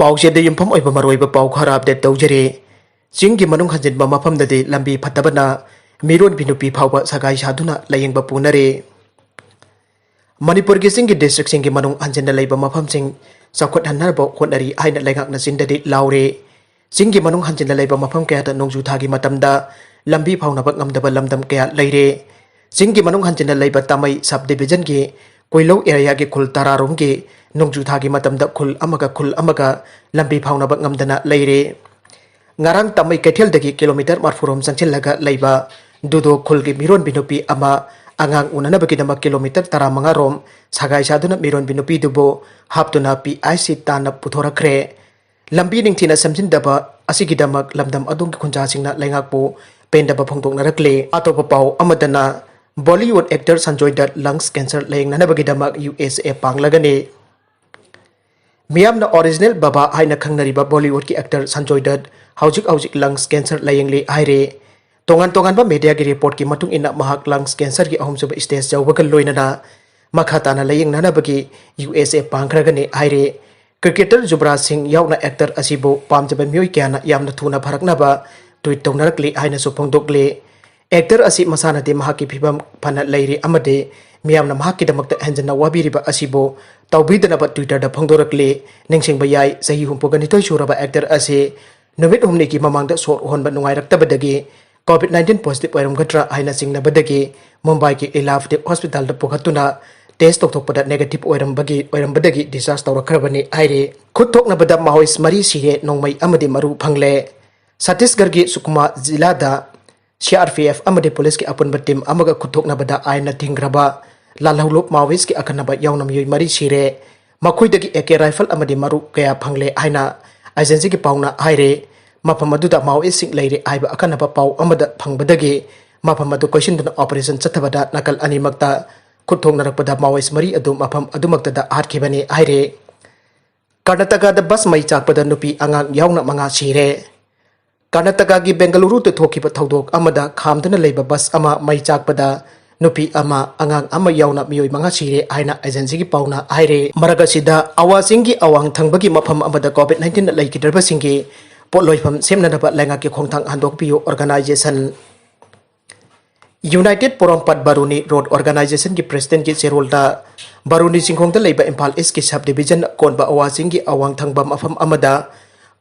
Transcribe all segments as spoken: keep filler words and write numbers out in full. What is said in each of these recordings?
ꯄꯥꯎꯆꯦꯗ ꯌꯨꯝꯐꯝ ꯑꯣꯏꯕ ꯃꯔꯨꯑꯣꯏꯕ ꯄꯥꯎ ꯈꯔ ꯑꯞꯗꯦꯠ ꯇꯧꯖꯔꯤ꯫ ꯆꯤꯡꯒꯤ ꯃꯅꯨꯡ ꯍꯟꯖꯤꯟꯕ ꯃꯐꯝꯗꯗꯤ ꯂꯝꯕꯤ ꯐꯠꯇꯕꯅ ꯃꯤꯔꯣꯟꯕꯤ ꯅꯨꯄꯤ ꯐꯥꯎꯕ ꯁꯒꯥꯏ ꯁꯥꯗꯨꯅ ꯂꯥꯌꯦꯡꯕ ꯄꯨꯅꯔꯦ꯫ ꯃꯅꯤꯄꯨꯔꯒꯤ ꯆꯤꯡꯒꯤ ꯗꯤꯁꯇ꯭ꯔꯤꯛꯁꯤꯡꯒꯤ ꯃꯅꯨꯡ ꯍꯟꯖꯤꯟꯅ ꯂꯩꯕ ꯃꯐꯝꯁꯤꯡ ꯆꯥꯎꯈꯠꯍꯟꯅꯕ ꯍꯣꯠꯅꯔꯤ ꯍꯥꯏꯅ ꯂꯩꯉꯥꯛꯅ ꯆꯤꯟꯗꯗꯤ ꯂꯥꯎꯔꯦ꯫ ꯆꯤꯡꯒꯤ ꯃꯅꯨꯡ ꯍꯟꯖꯤꯟꯅ ꯂꯩꯕ ꯃꯐꯝ ꯀꯌꯥꯗ ꯅꯣꯡꯖꯨ ꯊꯥꯒꯤ ꯃꯇꯝꯗ ꯂꯝꯕꯤ ꯐꯥꯎꯅꯕ ꯉꯝꯗꯕ ꯂꯝꯗꯝ ꯀꯌꯥ ꯂꯩꯔꯦ꯫ ꯆꯤꯡꯒꯤ ꯃꯅꯨꯡ ꯍꯟꯖꯤꯟꯅ ꯂꯩꯕ ꯇꯥꯃꯩ ꯁꯕ ꯗꯤꯕꯤꯖꯟꯒꯤ ꯀꯨꯏꯂꯧ ꯑꯦꯔꯤꯌꯥꯒꯤ ꯈꯨꯜ ꯇꯔꯥꯔꯣꯝꯒꯤ ꯅꯣꯡꯖꯨ ꯊꯥꯒꯤ ꯃꯇꯝꯗ ꯈꯨꯜ ꯑꯃꯒ ꯈꯨꯜ ꯑꯃꯒ ꯂꯝꯕꯤ ꯐꯥꯎꯅꯕ ꯉꯝꯗꯅ ꯂꯩꯔꯦ꯫ ꯉꯔꯥꯡ ꯇꯥꯃꯩ ꯀꯩꯊꯦꯜꯗꯒꯤ ꯀꯤꯂꯣꯃꯤꯇꯔ ꯃꯔꯐꯨ ꯔꯣꯝ ꯆꯪꯁꯤꯜꯂꯒ ꯂꯩꯕ ꯗꯨꯗꯣ ꯈꯨꯜꯒꯤ ꯃꯤꯔꯣꯟꯕꯤ ꯅꯨꯄꯤ ꯑꯃ ꯑꯉꯥꯡ ꯎꯅꯅꯕꯒꯤꯗꯃꯛ ꯀꯤꯂꯣꯃꯤꯇꯔ ꯇꯔꯥꯃꯉꯥ ꯔꯣꯝ ꯁꯒꯥꯏ ꯁꯥꯗꯨꯅ ꯃꯤꯔꯣꯟꯕꯤ ꯅꯨꯄꯤꯗꯨꯕꯨ ꯍꯥꯞꯇꯨꯅ ꯄꯤ ꯑꯥꯏ ꯁꯤ ꯇꯥꯟꯅ ꯄꯨꯊꯣꯔꯛꯈ꯭ꯔꯦ꯫ ꯂꯝꯕꯤ ꯅꯤꯡꯊꯤꯅ ꯁꯦꯝꯖꯤꯟꯗꯕ ꯑꯁꯤꯒꯤꯗꯃꯛ ꯂꯝꯗꯝ ꯑꯗꯨꯒꯤ ꯈꯨꯟꯖꯥꯁꯤꯡꯅ ꯂꯩꯉꯥꯛꯄꯨ ꯄꯦꯟꯗꯕ ꯐꯣꯡꯗꯣꯛꯅꯔꯛꯂꯦ꯫ ꯑꯇꯣꯞꯄ ꯄꯥꯎ ꯑꯃꯗꯅ, Bollywood actor Sanjay Dutt lungs cancer ꯂꯥꯌꯦꯡꯅꯅꯕꯒꯤꯗꯃꯛ ꯌꯨ ꯑꯦꯁ ꯑꯦ ꯄꯥꯡꯂꯒꯅꯤ꯫ ꯃꯤꯌꯥꯝꯅ ꯑꯣꯔꯤꯖꯤꯅꯦꯜ ꯕꯕꯥ ꯍꯥꯏꯅ ꯈꯪꯅꯔꯤꯕ ꯕꯣꯂꯤꯋꯨꯗꯀꯤ ꯑꯦꯛꯇꯔ ꯁꯟꯖꯣꯏ ꯗꯠ ꯍꯧꯖꯤꯛ ꯍꯧꯖꯤꯛ ꯂꯪꯁ ꯀꯦꯟꯁꯔ ꯂꯥꯌꯦꯡꯂꯤ ꯍꯥꯏꯔꯦ꯫ ꯇꯣꯉꯥꯟ ꯇꯣꯉꯥꯟꯕ ꯃꯦꯗꯤꯌꯥꯒꯤ ꯔꯤꯄꯣꯔꯠꯀꯤ ꯃꯇꯨꯡ ꯏꯟꯅ, ꯃꯍꯥꯛ ꯂꯪꯁ ꯀꯦꯟꯁꯔꯒꯤ ꯑꯍꯨꯝꯁꯨꯕ ꯁ꯭ꯇꯦꯖ ꯌꯧꯕꯒ ꯂꯣꯏꯅꯅ ꯃꯈꯥ ꯇꯥꯅ ꯂꯥꯌꯦꯡꯅꯅꯕꯒꯤ ꯌꯨ ꯑꯦꯁ ꯑꯦ ꯄꯥꯡꯈ꯭ꯔꯒꯅꯤ ꯍꯥꯏꯔꯦ꯫ ꯀ꯭ꯔꯤꯀꯦꯇꯔ ꯖꯨꯕꯔꯥꯖ ꯁꯤꯡ ꯌꯥꯎꯅ ꯑꯦꯛꯇꯔ ꯑꯁꯤꯕꯨ ꯄꯥꯝꯖꯕ ꯃꯤꯑꯣꯏ ꯀꯌꯥꯅ ꯌꯥꯝꯅ ꯊꯨꯅ ꯐꯔꯛꯅꯕ ꯇ꯭ꯋꯤꯠ ꯇꯧꯅꯔꯛꯂꯤ ꯍꯥꯏꯅꯁꯨ ꯐꯣꯡꯗꯣꯛꯂꯤ꯫ ꯑꯦꯛꯇꯔ ꯑꯁꯤ ꯃꯁꯥꯅꯗꯤ ꯃꯍꯥꯛꯀꯤ ꯐꯤꯕꯝ ꯐꯅ ꯂꯩꯔꯤ ꯑꯃꯗꯤ ꯃꯤꯌꯥꯝꯅ ꯃꯍꯥꯛꯀꯤꯗꯃꯛꯇ ꯍꯦꯟꯖꯟꯅ ꯋꯥꯕꯤꯔꯤꯕ ꯑꯁꯤꯕꯨ ꯇꯧꯕꯤꯗꯅꯕ ꯇ꯭ꯋꯤꯇꯔꯗ ꯐꯣꯡꯗꯣꯔꯛꯂꯤ꯫ ꯅꯤꯡꯁꯤꯡꯕ ꯌꯥꯏ, ꯆꯍꯤ ꯍꯨꯝꯐꯨꯒ ꯅꯤꯊꯣꯏ ꯁꯨꯔꯕ ꯑꯦꯛꯇꯔ ꯑꯁꯤ ꯅꯨꯃꯤꯠ ꯍꯨꯝꯅꯤꯒꯤ ꯃꯃꯥꯡꯗ ꯁꯣꯔ ꯍꯣꯟꯕ ꯅꯨꯡꯉꯥꯏꯔꯛꯇꯕꯗꯒꯤ ꯀꯣꯚꯤꯗ ꯅꯥꯏꯟꯇꯤꯟ ꯄꯣꯖꯤꯇꯤꯚ ꯑꯣꯏꯔꯝꯒꯗ꯭ꯔꯥ ꯍꯥꯏꯅ ꯆꯤꯡꯅꯕꯗꯒꯤ ꯃꯨꯝꯕꯥꯏꯒꯤ ꯂꯤꯂꯥ ꯍꯣꯁꯄꯤꯇꯥꯜꯗ ꯄꯨꯈꯠꯇꯨꯅ ꯇꯦꯁ ꯇꯧꯊꯣꯛꯄꯗ ꯅꯦꯒꯦꯇꯤꯚ ꯑꯣꯏꯔꯝꯕꯒꯤ, ꯑꯣꯏꯔꯝꯕꯗꯒꯤ ꯗꯤꯁꯆꯥꯔꯖ ꯇꯧꯔꯛꯈ꯭ꯔꯕꯅꯤ ꯍꯥꯏꯔꯤ꯫ ꯈꯨꯠ ꯊꯣꯛꯅꯕꯗ ꯃꯥꯑꯣꯏꯁ ꯃꯔꯤ ꯁꯤꯔꯦ, ꯅꯣꯡꯃꯩ ꯑꯃꯗꯤ ꯃꯔꯨ ꯐꯪꯂꯦ꯫ ꯁꯠꯇꯤꯁꯒꯔꯒꯤ ꯁꯨꯀꯃꯥ ꯖꯤꯂꯥꯗ ꯁꯤ ꯑꯥꯔ ꯄꯤ ꯑꯦꯐ ꯑꯃꯗꯤ ꯄꯨꯂꯤꯁꯀꯤ ꯑꯄꯨꯟꯕ ꯇꯤꯝ ꯑꯃꯒ ꯈꯨꯠꯊꯣꯛꯅꯕꯗ ꯑꯥꯏꯟꯅ ꯊꯤꯡꯈ꯭ꯔꯕ ꯂꯥꯜꯍꯧꯂꯨꯞ ꯃꯥꯑꯣꯏꯁꯀꯤ ꯑꯀꯟꯅꯕ ꯌꯥꯎꯅ ꯃꯤꯑꯣꯏ ꯃꯔꯤ ꯁꯤꯔꯦ꯫ ꯃꯈꯣꯏꯗꯒꯤ ꯑꯦ ꯀꯦ ꯔꯥꯏꯐꯜ ꯑꯃꯗꯤ ꯃꯔꯨ ꯀꯌꯥ ꯐꯪꯂꯦ ꯍꯥꯏꯅ ꯑꯦꯖꯦꯟꯁꯤꯒꯤ ꯄꯥꯎꯅ ꯍꯥꯏꯔꯦ꯫ ꯃꯐꯝ ꯑꯗꯨꯗ ꯃꯥꯑꯣꯏꯁꯁꯤꯡ ꯂꯩꯔꯦ ꯍꯥꯏꯕ ꯑꯀꯟꯅꯕ ꯄꯥꯎ ꯑꯃꯗ ꯐꯪꯕꯗꯒꯤ ꯃꯐꯝ ꯑꯗꯨ ꯀꯣꯏꯁꯤꯟꯗꯨꯅ ꯑꯣꯄꯔꯦꯁꯟ ꯆꯠꯊꯕꯗ ꯅꯥꯀꯜ ꯑꯅꯤꯃꯛꯇ ꯈꯨꯠꯊꯣꯛꯅꯔꯛꯄꯗ ꯃꯥꯑꯣꯏꯁ ꯃꯔꯤ ꯑꯗꯨ ꯃꯐꯝ ꯑꯗꯨꯃꯛꯇꯗ ꯍꯥꯠꯈꯤꯕꯅꯤ ꯍꯥꯏꯔꯦ꯫ ꯀꯔꯅꯥꯇꯀꯥꯗ ꯕꯁ ꯃꯩ ꯆꯥꯛꯄꯗ ꯅꯨꯄꯤ ꯑꯉꯥꯡ ꯌꯥꯎꯅ ꯃꯉꯥ ꯁꯤꯔꯦ꯫ ꯀꯔꯅꯥꯇꯀꯥꯒꯤ ꯕꯦꯡꯒꯂꯨꯔꯨꯗ ꯊꯣꯛꯈꯤꯕ ꯊꯧꯗꯣꯛ ꯑꯃꯗ ꯈꯥꯝꯗꯨꯅ ꯂꯩꯕ ꯕꯁ ꯑꯃ ꯃꯩ ꯆꯥꯛꯄꯗ ꯅꯨꯄꯤ ꯑꯃ, ꯑꯉꯥꯡ ꯑꯃ ꯌꯥꯎꯅ ꯃꯤꯑꯣꯏ ꯃꯉꯥ ꯁꯤꯔꯦ ꯍꯥꯏꯅ ꯑꯦꯖꯦꯟꯁꯤꯒꯤ ꯄꯥꯎꯅ ꯍꯥꯏꯔꯦ꯫ ꯃꯔꯛ ꯑꯁꯤꯗ ꯑꯋꯥ ꯆꯤꯡꯒꯤ ꯑꯋꯥꯡ ꯊꯪꯕꯒꯤ ꯃꯐꯝ ꯑꯃꯗ COVID nineteen ꯂꯩꯈꯤꯗ꯭ꯔꯕꯁꯤꯡꯒꯤ ꯄꯣꯠꯂꯣꯏꯐꯝ ꯁꯦꯝꯅꯅꯕ ꯂꯩꯉꯥꯛꯀꯤ ꯈꯣꯡꯊꯥꯡ ꯍꯟꯗꯣꯛꯄꯤꯌꯨ organisation. United Porompat Baruni Road Organization ꯒꯤ ꯄ꯭ꯔꯦꯁꯤꯗꯦꯟꯠꯀꯤ ꯆꯦꯔꯣꯜꯗ ꯕꯥꯔꯨꯅꯤ ꯆꯤꯡꯈꯣꯡꯗ ꯂꯩꯕ ꯏꯝꯐꯥꯜ ꯏꯁ꯭ꯠꯀꯤ ꯁꯕ ꯗꯤꯕꯤꯖꯟ ꯀꯣꯟꯕ ꯑꯋꯥ ꯆꯤꯡꯒꯤ ꯑꯋꯥꯡ ꯊꯪꯕ ꯃꯐꯝ ꯑꯃꯗ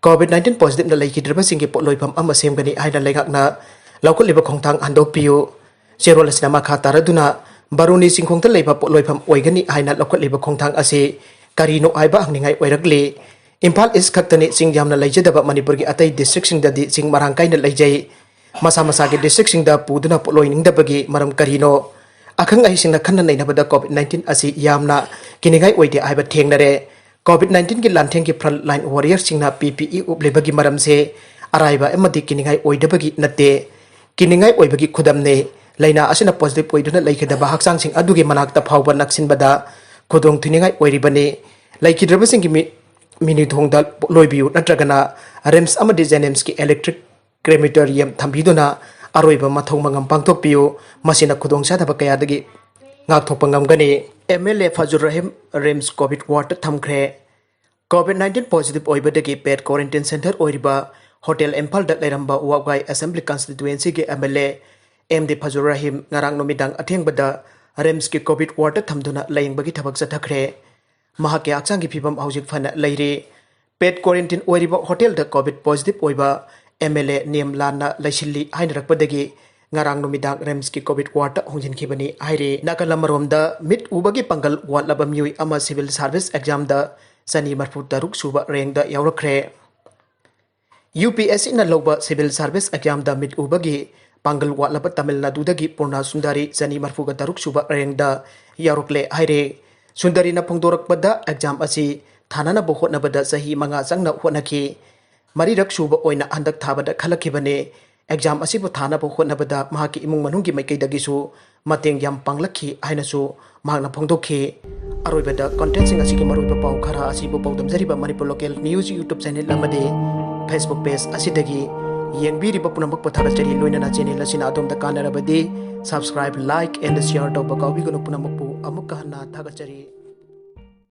COVID nineteen ꯄꯣꯖꯤꯇꯤꯚꯅ ꯂꯩꯈꯤꯗ꯭ꯔꯕꯁꯤꯡꯒꯤ ꯄꯣꯠꯂꯣꯏꯐꯝ ꯑꯃ ꯁꯦꯝꯒꯅꯤ ꯍꯥꯏꯅ ꯂꯩꯉꯥꯛꯅ ꯂꯧꯈꯠꯂꯤꯕ ꯈꯣꯡꯊꯥꯡ ꯍꯟꯗꯣꯛꯄꯤꯌꯨ꯫ ꯆꯦꯔꯣꯜ ꯑꯁꯤꯅ ꯃꯈꯥ ꯇꯥꯔꯗꯨꯅ ꯕꯥꯔꯨꯅꯤ ꯆꯤꯡꯈꯣꯡꯗ ꯂꯩꯕ ꯄꯣꯠꯂꯣꯏꯐꯝ ꯑꯣꯏꯒꯅꯤ ꯍꯥꯏꯅ ꯂꯧꯈꯠꯂꯤꯕ ꯈꯣꯡꯊꯥꯡ ꯑꯁꯤ ꯀꯔꯤꯅꯣ ꯍꯥꯏꯕ ꯍꯪꯅꯤꯡꯉꯥꯏ ꯑꯣꯏꯔꯛꯂꯤ꯫ ꯏꯝꯐꯥꯜ ꯏꯁ꯭ꯠ ꯈꯛꯇꯅꯤ ꯆꯤꯡ ꯌꯥꯝꯅ ꯂꯩꯖꯗꯕ ꯃꯅꯤꯄꯨꯔꯒꯤ ꯑꯇꯩ ꯗꯤꯁꯇ꯭ꯔꯤꯛꯁꯤꯡꯗꯗꯤ ꯆꯤꯡ ꯃꯔꯥꯡ ꯀꯥꯏꯅ ꯂꯩꯖꯩ꯫ ꯃꯁꯥ ꯃꯁꯥꯒꯤ ꯗꯤꯁꯇ꯭ꯔꯤꯛꯁꯤꯡꯗ ꯄꯨꯗꯨꯅ ꯄꯣꯠꯂꯣꯏꯅꯤꯡꯗꯕꯒꯤ ꯃꯔꯝ ꯀꯔꯤꯅꯣ? ꯑꯈꯪ ꯑꯍꯩꯁꯤꯡꯅ ꯈꯟꯅ ꯅꯩꯅꯕꯗ COVID nineteen ꯑꯁꯤ ꯌꯥꯝꯅ ꯀꯤꯅꯤꯡꯉꯥꯏ ꯑꯣꯏꯗꯦ ꯍꯥꯏꯕ ꯊꯦꯡꯅꯔꯦ꯫ COVID nineteen ꯒꯤ ꯂꯥꯟꯊꯦꯡꯒꯤ front line warrior ꯁꯤꯡꯅ PPE ꯎꯞꯂꯤꯕꯒꯤ ꯃꯔꯝꯁꯦ ꯑꯔꯥꯏꯕ ꯑꯃꯗꯤ ꯀꯤꯅꯤꯡꯉꯥꯏ ꯑꯣꯏꯗꯕꯒꯤ ꯅꯠꯇꯦ꯫ ꯀꯤꯅꯤꯡꯉꯥꯏ ꯑꯣꯏꯕꯒꯤ ꯈꯨꯗꯝꯅꯤ꯫ ꯂꯥꯏꯅꯥ ꯑꯁꯤꯅ ꯄꯣꯖꯤꯇꯤꯚ ꯑꯣꯏꯗꯨꯅ ꯂꯩꯒꯗꯕ ꯍꯛꯆꯥꯡꯁꯤꯡ ꯑꯗꯨꯒꯤ ꯃꯅꯥꯛꯇ ꯐꯥꯎꯕ ꯅꯛꯁꯤꯟꯕꯗ ꯈꯨꯗꯣꯡ ꯊꯤꯅꯤꯡꯉꯥꯏ ꯑꯣꯏꯔꯤꯕꯅꯤ꯫ ꯂꯩꯈꯤꯗ꯭ꯔꯕꯁꯤꯡꯒꯤ ꯃꯤ-, ꯃꯤꯅꯨꯊꯣꯡꯗ ꯂꯣꯏꯕꯤꯌꯨ ꯅꯠꯇ꯭ꯔꯒꯅ ꯔꯤꯝꯁ ꯑꯃꯗꯤ ꯖꯦꯅꯤꯝꯁꯀꯤ electric crematorium ꯊꯝꯕꯤꯗꯨꯅ ꯑꯔꯣꯏꯕ ꯃꯊꯧ ꯃꯉꯝ ꯄꯥꯡꯊꯣꯛꯄꯤꯌꯨ꯫ ꯃꯁꯤꯅ ꯈꯨꯗꯣꯡꯆꯥꯗꯕ ꯀꯌꯥꯗꯒꯤ ꯉꯥꯛꯊꯣꯛꯄ ꯉꯝꯒꯅꯤ꯫ MLA Fazur Rahim RIMS COVID ward ꯊꯝꯈ꯭ꯔꯦ꯫ COVID nineteen ꯄꯣꯖꯤꯇꯤꯚ ꯑꯣꯏꯕꯗꯒꯤ paid quarantine centre ꯑꯣꯏꯔꯤꯕ ꯍꯣꯇꯦꯜ ꯏꯝꯐꯥꯜꯗ ꯂꯩꯔꯝꯕ ꯋꯥꯕꯒꯥꯏ ꯑꯦꯁꯦꯝꯕ꯭ꯂꯤ ꯀꯟꯁꯇꯤꯇ꯭ꯋꯦꯟꯁꯤꯒꯤ MLA MD ꯐꯖꯨꯔ ꯔꯍꯤꯝ ꯉꯔꯥꯡ ꯅꯨꯃꯤꯗꯥꯡ ꯑꯊꯦꯡꯕꯗ ꯔꯤꯝꯁꯀꯤ COVID ward ꯊꯝꯗꯨꯅ ꯂꯥꯌꯦꯡꯕꯒꯤ ꯊꯕꯛ ꯆꯠꯊꯈ꯭ꯔꯦ꯫ ꯃꯍꯥꯛꯀꯤ ꯍꯛꯆꯥꯡꯒꯤ ꯐꯤꯕꯝ ꯍꯧꯖꯤꯛ ꯐꯅ ꯂꯩꯔꯤ꯫ Paid quarantine ꯑꯣꯏꯔꯤꯕ ꯍꯣꯇꯦꯜꯗ COVID ꯄꯣꯖꯤꯇꯤꯚ ꯑꯣꯏꯕ MLA ꯅꯤꯌꯝ ꯂꯥꯟꯅ ꯂꯩꯁꯤꯜꯂꯤ ꯍꯥꯏꯅꯔꯛꯄꯗꯒꯤ ꯉꯔꯥꯡ ꯅꯨꯃꯤꯗꯥꯡ ꯔꯤꯝꯁꯀꯤ COVID ward ꯍꯣꯡꯖꯤꯟꯈꯤꯕꯅꯤ ꯍꯥꯏꯔꯤ꯫ ꯅꯥꯀꯜ ꯑꯃꯔꯣꯝꯗ ꯃꯤꯠ ꯎꯕꯒꯤ ꯄꯥꯡꯒꯜ ꯋꯥꯠꯂꯕ ꯃꯤꯑꯣꯏ ꯑꯃ civil service exam ꯗ ꯆꯅꯤ ꯃꯔꯤꯐꯨ ꯇꯔꯨꯛ ꯁꯨꯕ rank ꯗ ꯌꯥꯎꯔꯛꯈ꯭ꯔꯦ꯫ UPSC ꯅ ꯂꯧꯕ civil service exam ꯗ ꯃꯤꯠ ꯎꯕꯒꯤ ꯄꯥꯡꯒꯜ ꯋꯥꯠꯂꯕ ꯇꯥꯃꯤꯜ ꯅꯥꯗꯨꯗꯒꯤ ꯄꯨꯔꯅꯥ ꯁꯨꯟꯗꯔꯤ ꯆꯅꯤ ꯃꯔꯤꯐꯨꯒ ꯇꯔꯨꯛ ꯁꯨꯕ rank ꯗ ꯌꯥꯎꯔꯛꯂꯦ ꯍꯥꯏꯔꯦ꯫ ꯁꯨꯟꯗꯔꯤꯅ ꯐꯣꯡꯗꯣꯔꯛꯄꯗ exam ꯑꯁꯤ ꯊꯥꯅꯅꯕ ꯍꯣꯠꯅꯕꯗ ꯆꯍꯤ ꯃꯉꯥ ꯆꯪꯅ ꯍꯣꯠꯅꯈꯤ꯫ ꯃꯔꯤꯔꯛ ꯁꯨꯕ ꯑꯣꯏꯅ ꯍꯟꯗꯛ ꯊꯥꯕꯗ ꯈꯜꯂꯛꯈꯤꯕꯅꯤ꯫ Exam ꯑꯁꯤꯕꯨ ꯊꯥꯅꯕ ꯍꯣꯠꯅꯕꯗ ꯃꯍꯥꯛꯀꯤ ꯏꯃꯨꯡ ꯃꯅꯨꯡꯒꯤ ꯃꯥꯏꯀꯩꯗꯒꯤꯁꯨ ꯃꯇꯦꯡ ꯌꯥꯝ ꯄꯥꯡꯂꯛꯈꯤ ꯍꯥꯏꯅꯁꯨ ꯃꯍꯥꯛꯅ ꯐꯣꯡꯗꯣꯛꯈꯤ꯫ ꯑꯔꯣꯏꯕꯗ content ꯁꯤꯡ ꯑꯁꯤꯒꯤ ꯃꯔꯨꯑꯣꯏꯕ ꯄꯥꯎ ꯈꯔ ꯑꯁꯤꯕꯨ ꯄꯥꯎꯗꯝꯖꯔꯤꯕ Manipur Local News YouTube channel ꯑꯃꯗꯤ Facebook page ꯑꯁꯤꯗꯒꯤ ꯌꯦꯡꯕꯤꯔꯤꯕ ꯄꯨꯝꯅꯃꯛꯄꯨ ꯊꯥꯒꯠꯆꯔꯤ꯫ ꯂꯣꯏꯅꯅ ꯆꯦꯅꯦꯜ ꯑꯁꯤꯅ ꯑꯗꯣꯝꯗ ꯀꯥꯟꯅꯔꯕꯗꯤ subscribe, like and share ꯇꯧꯕ ꯀꯥꯎꯕꯤꯒꯅꯨ꯫ ꯄꯨꯝꯅꯃꯛꯄꯨ ꯑꯃꯨꯛꯀ ꯍꯟꯅ ꯊꯥꯒꯠꯆꯔꯤ꯫